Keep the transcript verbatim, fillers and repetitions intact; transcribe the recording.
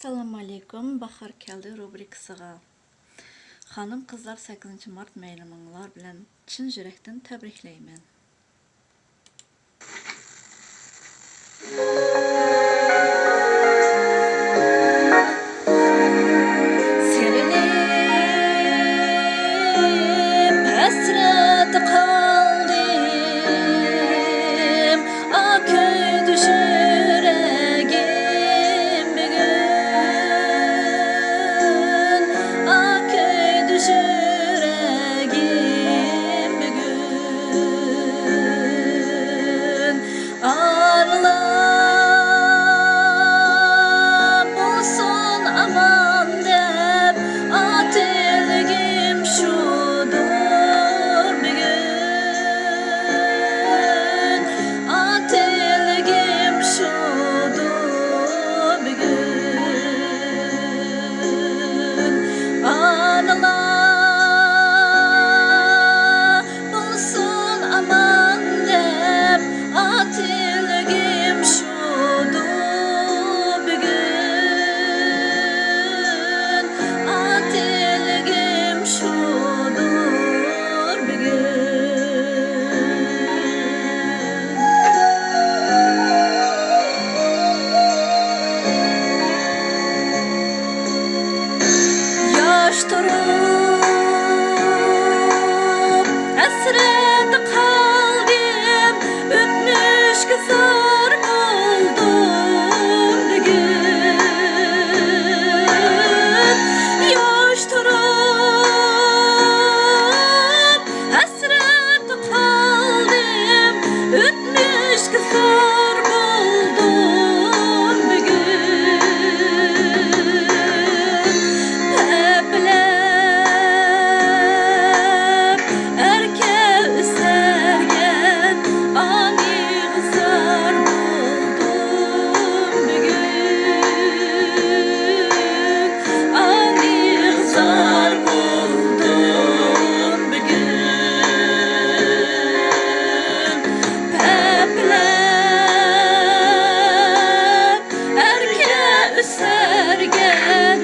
ئەسسالامۇئەلەيكۇم، باھار كەلدى روبرىكىسىغا. خانىم-قىزلار، سەككىزىنچى مارت بايرىمىڭلار بىلەن چىن يۈرەكتىن تەبرىكلەيمەن. سېغىنىپ ھەسرەت قالدىم، ئاكۆيدى يۈرەگىم بۈگۈن، ئاكۆيدى يۈرەگىم بۈگۈن. ئارىلاپ بولسۇن ئامان دەپ، ئاتىلىكىم شۇدۇر بۈگۈن، ئاتىلىكىم شۇدۇر بۈگۈن. ئانىلار بولسۇن ئامان دەپ، ئاتىلىكىم شۇدۇر بۈگۈن، ئاتىلىكىم شۇدۇر بۈگۈن. ياش تۇرۇپ ھەسرەت قالدىم، ئۆتمۈشكە زار بولدۇم بۈگۈن. ياش تۇرۇپ ھەسرەت قالدىم، ئۆتمۈشكە زار بولدۇم بۈگۈن. پەپلەپ ئەركە ئۆسەرگەن ئانىغا زار بولدۇم بۈگۈن. ئانىغا زار بولدۇم بۈگۈن. پەپلەپ ئەركە ئۆسەرگەن